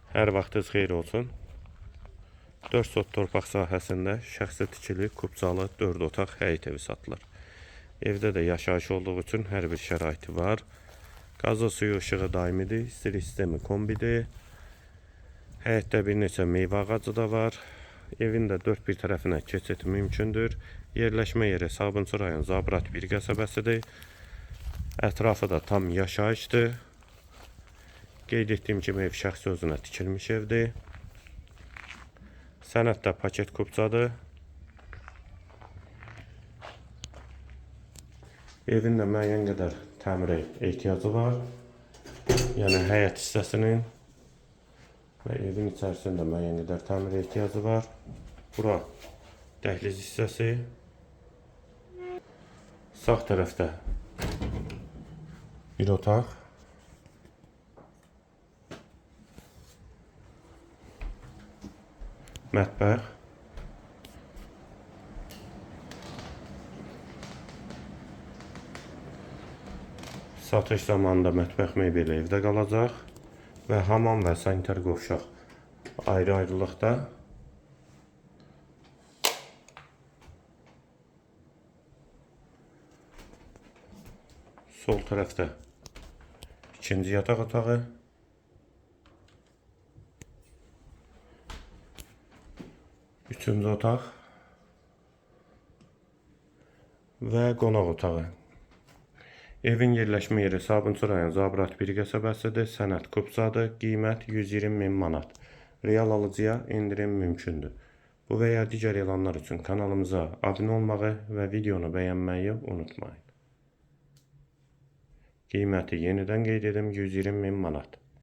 Hər vaxtınız xeyir olsun. 4 sot torpaq sahəsində şəxsi tikili, kupçalı 4 otaq həyət evi satılır. Evdə də yaşayış olduğu üçün hər bir şəraiti var. Qazı, suyu, işığı daimidir, istilik sistemi kombidir. Həyətdə bir neçə meyvə ağacı da var. Evin də dörd bir tərəfinə keçid mümkündür. Yerləşmə yeri Sabunçu rayon Zabrat 1 qəsəbəsidir. Ətrafı da tam yaşayışdır. Qeyd etdiyim kimi ev şəxsi özünə tikilmiş evdir. Sənəd də paket kupçadır. Evin də müəyyən qədər təmirə ehtiyacı var. Yəni həyət hissəsinin və evin içərisində müəyyən qədər təmirə ehtiyacı var. Bura dəhliz hissəsi. Sağ tərəfdə bir otaq. Mətbəx. Satış zamanında mətbəx mebeli evdə qalacaq və hamam və sanitar qovşaq ayrı-ayrılıqda. Sol tərəfdə ikinci yataq otağı. Üçüncü otaq və qonaq otağı. Evin yerləşmə yeri Sabunçu rayon Zabrat 1 qəsəbəsidir. Sənəd kupçadır. Qiymət 120 min manat. Real alıcıya endirim mümkündür. Bu və ya digər elanlar üçün kanalımıza abunə olmağı və videonu bəyənməyi unutmayın. Qiyməti yenidən qeyd edim 120 min manat.